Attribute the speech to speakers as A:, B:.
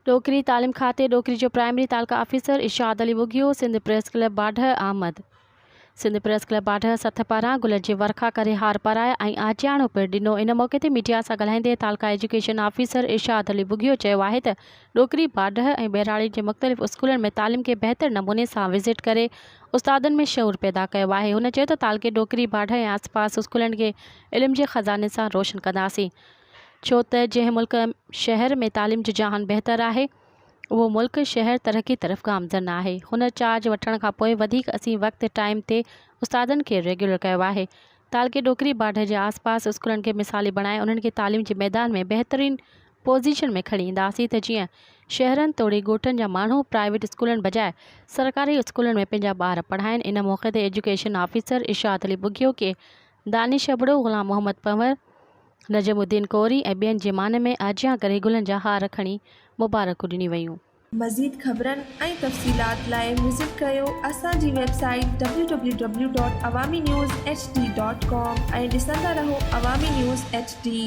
A: ڏوڪري، تعليم کاتي ڏوڪري جو پرائمري تعلقه officer Irshad Ali Bughio Sindh press club Badah آمد. سنڌ پريس ڪلب باڊهه سٿ پاران گلن جي ورکا ڪري هار پارايا ۽ آجياڻو پڻ ڏنو. ان موقعي تي ميڊيا سان ڳالهائيندي تعلقه ايجوڪيشن آفيسر ارشاد علي ٻگهيو چيو آهي ته ڏوڪري، باڊهه ۽ ٻهراڙين جي مختلف اسڪولن ۾ تعليم کي بهتر نموني سان وزٽ ڪري استادن ۾ شعور پيدا ڪيو آهي. هن چيو ته تعلقي ڏوڪري، باڊهه ۽ آسپاس اسڪولن کي علم جي خزاني سان روشن ڪنداسين. ڇو ته جنهن ملڪ شهر ۾ تعليم جو جهان بهتر آهي اهو ملڪ شهر ترقي طرف گامزن آهي. هن چارج وٺڻ کان پوء وڌيڪ اسين وقت ٽائيم تي استادن کي ريگيولر ڪيو آهي. تعلقي ڏوڪري باڊهه جي آس پاس اسڪولن کي مثالي بڻائي انهن کي تعليم جي ميدان ۾ بهترين پوزيشن ۾ کڻي اينداسين ته جيئن شهرن توڙي ڳوٺن جا ماڻهو پرائيويٽ اسڪولن بجاء سرڪاري اسڪولن ۾ پنهنجا ٻار پڙهائين. ان موقعي تي ايجوڪيشن آفيسر ارشاد علي ٻگهيو کي دانش ابڙو، غلام محمد پنهور، نجم الدين ڪوري ۽ ٻين جي مان ۾ آجيان ڪري گلن جا هار کڻي مبارڪون ڏنيون ويون.
B: مزيد خبرن ۽ تفصيلات لاء وزٽ ڪريو اسان جي website W W W dot Awami news H D dot com ۽ ڏسندا رهو عوامي نيوز ايڇ ڊي.